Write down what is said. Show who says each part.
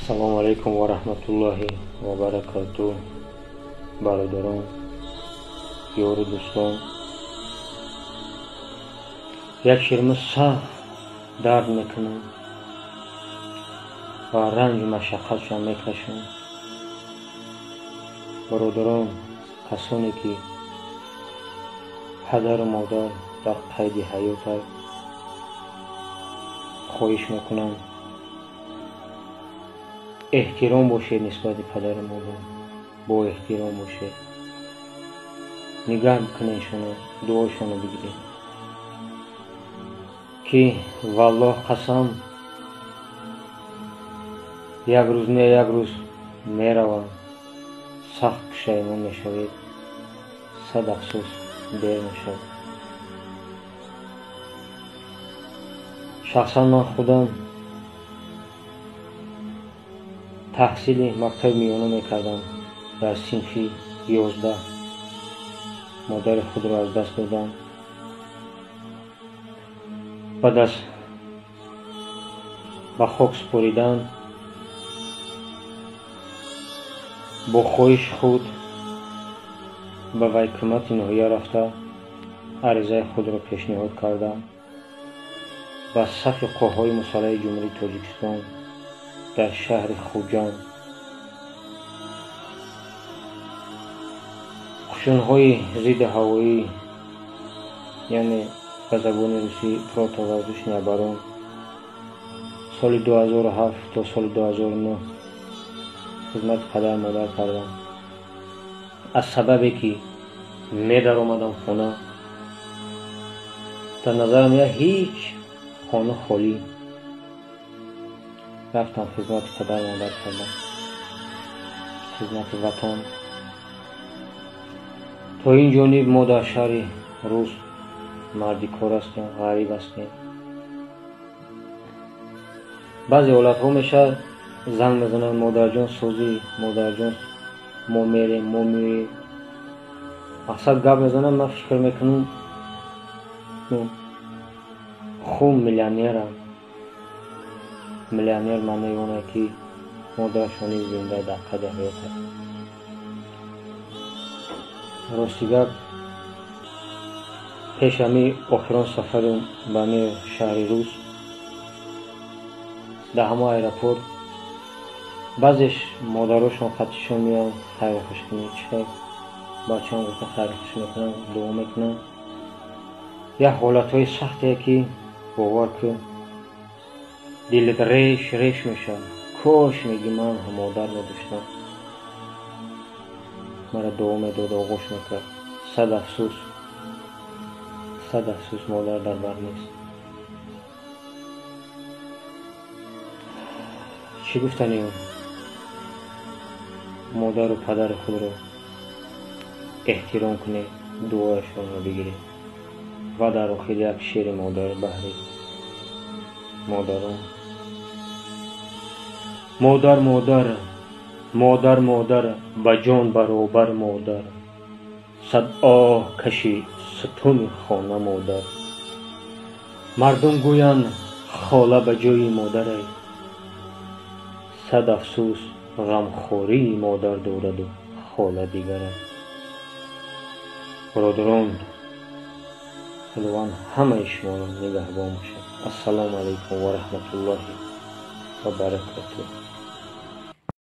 Speaker 1: Ассалому алайкум ва раҳматуллоҳи ва баракатуҳ. Бародарон, ёру дӯстон, як ширма сахт дард мекунам ва ранҷу машаққатшон мекашам. Бародарон, касоне ки падару модар дар қайди ҳаётанд, хоҳиш мекунам эҳтиром бошед нисбати падару модар, бо эҳтиром бошед, нигаҳ бикунедшона, дуошонро бигиред, ки валлоҳ қасам, як рӯз не як рӯз мераванд, сахт пушаймон мешавед, сад афсӯс дер мешавад. Шахсан ман худам таҳсили мактаби миёна мекардам. Дар синфи 11 модари худро аз даст додам. Баъд аз ба хок супоридан бо хоҳиши худ ба вайкумати ноҳия рафта аризаи худро пешниҳод кардам. Ба сафи қувваҳои мусаллаҳи Ҷумҳурии Тоҷикистон дар шаҳри Хуҷанд қушунҳои зидди ҳавоӣ, яъне ба забони русӣ противовоздушный оборона, соли 2007 то соли 2009 хизмати падару модар кардам. Аз сабабе ки медаромадам хона, дар назарам я ҳеҷ хона холӣ. Рафтам хизмати падару модар кардам, хизмати ватан. То ин ҷониб мо дар шаҳри Рус мардикор ҳастем, ғариб ҳастем. Баъзе ҳолатҳо мешавад, занг мезананд: модарҷон созӣ, модарҷон мо мерем, мо меоем. Мақсад гап мезанам, ман фикр мекунам хуб миллионерам. Миллионер маънои оне ки модарашон низ зинда дар қайди ҳаёт аст. Рости гап, пеш ҳами охирон сафарим ба ҳами шаҳри Рус, дар ҳамон аэропорт баъзеш модарошон хатишон меоянд хайру хуш кунӣ, чӣ хел бачаам гуфта хайру хуш мекунанд, дуо мекунанд. Як ҳолатҳои сахте ки бовар кун, дилат реш реш мешавад. Кош мегӣ ман модар медоштам, маро дуо медод, оғӯш мекард. Сад афсӯс, сад афсӯс, модар дар бар нест. Чӣ гуфтанем? Модару падари худро эҳтиром кунед, дуояшонро бигиред. Ва дар охир як шеъри модар баҳри модарон. Модар, модар, модар, модар, ба ҷон баробар модар, сад оҳ каши сутуни хона модар. Мардум гӯянд хола ба ҷои модарай, сад афсӯс ғамхории модар дораду хола дигарай. Бародарон, Худованд ҳамаи шуморо нигаҳбон бошад. Ассалому алайкум ва раҳматуллоҳи ва баракатуҳ.